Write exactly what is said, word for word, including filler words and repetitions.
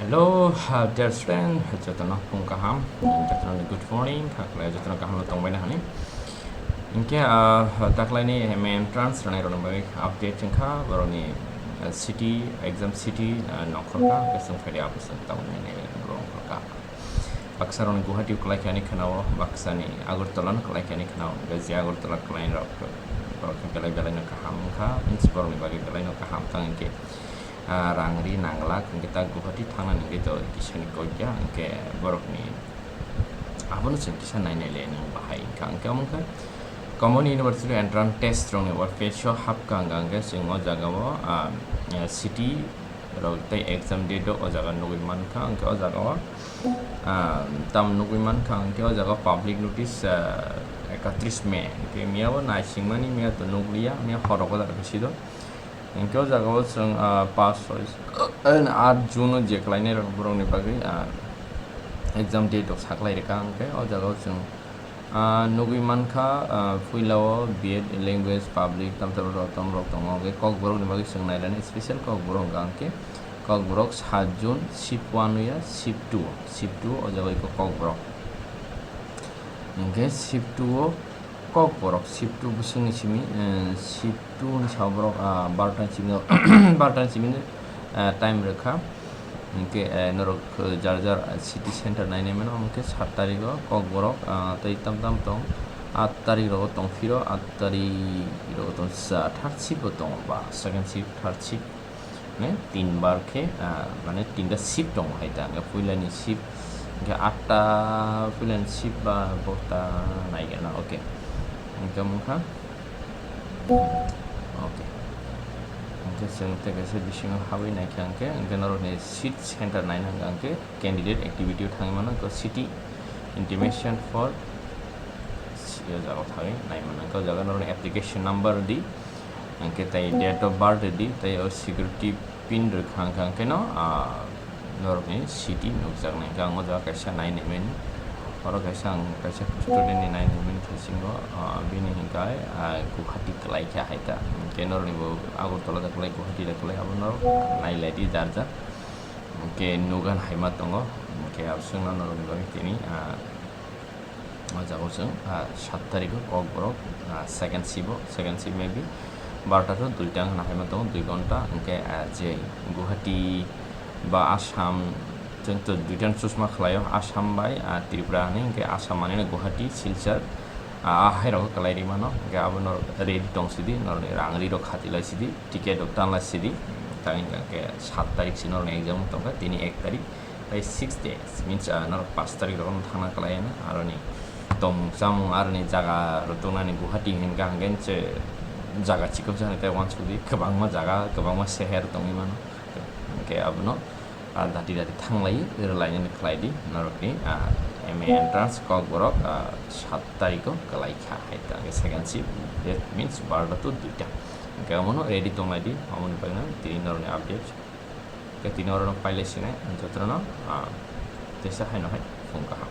Hello, uh, dear student, jotono phung kaham, jotono good morning, hakle jotono kaham no tongbai na hani. Hinkhe, uh, taklaini M A entrance rwnai rokni bagwi update wngkha, borokni, uh, city, exam city, uh, nongkhorkha, hwnkhe chwng phaidi abo chwng tabuk nainai rok nongkhorkha. Baksa rokni Guwahati kwlai khe ani khwnao, baksani Agartala no kwlai khe ani khwnao, hwnkhe je Agartala kwlai rok, borok khe belai belai no kaham wngkha, means borokni bagwi belai no kaham tang hinkhe. Ah, rang ri nangla, hwnkhe ta Guwahati thangna nangwi to kisani kok ya, hwnkhe borokni abono chwng kisa nainai le nang bahai wngkha, hwnkhe omo wngkha Common University Entrance Test rokni workplace o hapkha wngkha, hwnkhe chwng o jaga o, ah, city rok tei exam date rok o jaga nugwi mankha, hwnkhe o jaga o, ah, tamo nugwi mankha, hwnkhe o jaga o public notice, ah, ekatris May, hwnkhe miya o naisingmani, miya to nukliya, miya horo o jaga khe sido. Hwnkhe o jaga o chwng, ah, paanch, soi, ah, aat June o je kwlainai rok borokni bagwi, ah, exam date rok saklai rwkha, hwnkhe o jaga o chwng, ah, nugwi mankha, ah, puila o B Ed language public tamtama rotom rok tongo, hwnkhe Kokborok ni bagwi chwng nailani special Kokborok wngkha, hwnkhe Kokborok saat June, shift one o ya, shift two, shift two o jaga o iko Kokborok. Hwnkhe shift two o Kokborok, shift two bwswkni simi, eh, shift two ni sao borok, ah, barota ni simi, barota ni simi, eh, time rwkha. Hwnkhe, eh, norok, eh, jar jar, eh, city center nainai mano, hwnkhe saat tarik o Kokborok, ah, tei tam tam tong, aat tarik rogo tong phiro, aat tarik rogo tong sa, third shift bo tongo ba, second shift, third shift. Mane tin bar khe, ah, mane tinta shift tongo hai ta, hwnkhe puilani shift, hwnkhe atta puilani shift ba bokta naigerna, okay. Hwnkhe mungkha, okay. Hwnkhe chwng tei kaisa bisingo habwi naikha hwnkhe, hwnkhe norokni seat center naina hwnkha hwnkhe candidate activity o thangwi mano, hwnkhe city intimation for, o jaga o thangwi nai mano, hwnkhe o jaga norokni application number di, hwnkhe tei date of birth di, tei o security pin rwkha hwnkha hwnkhe no, ah, norokni city nukjaknai hwnkha. Ang o jaga kaisa nai naimani, oro kaisa ang kaisa student ni nai naimani thaisingo, ah, bini hwnkha, ah, Guwahati kwlai kha hai ta, hwnkhe norokni bo Agartala da kwlai, Guwahati da kwlai, abo norok nai lai di jar jar, hwnkhe nugan hai ma tongo, hwnkhe abswkno norokni bagwi tini, ah, O jaga o chwng, ah, saat tarikh o Kokborok, ah, second shift o, second shift maybe barota to duita wngkha na hai ma tongo, dui ghonta, hwnkhe, ah, je Guwahati ba Assam, chwng to duita no chusma khlai o, Assam bai, ah, Tripura hinwi, hwnkhe Assam manwi no Guwahati, Silchar, ah, ah, hai rok kwlai ri mano, hwnkhe abono ready tong sidi, norokni rang ri rok khati lai sidi, ticket rok tan lai sidi, tang hwnkhe saat tarikh se norokni exam wng tongkha, tini ek tarikh. Tei six days, means, ah, norok paanch tarikh rogo thangna kwlai no, aroni tomung chamung, aroni jaga rok tongnani Guwahati hinkha, hwnkhe se jaga chikon chani tei uansukdi, kwbangma jaga, kwbangma seher tongwi mano. Hwnkhe abono, ah, dati dati thanglai rwlainani khlai di norokni, ah, M A entrance Kokborok, ah, saat tarikh o kwlai kha hai ta, hwnkhe second shift, that means barota to duita. Hwnkhe omono ready tonglai di, omoni bagwi no tini norokni update. Khe tini oro no pailai sinai, jotono, ah, teisa haino hai phung kaham.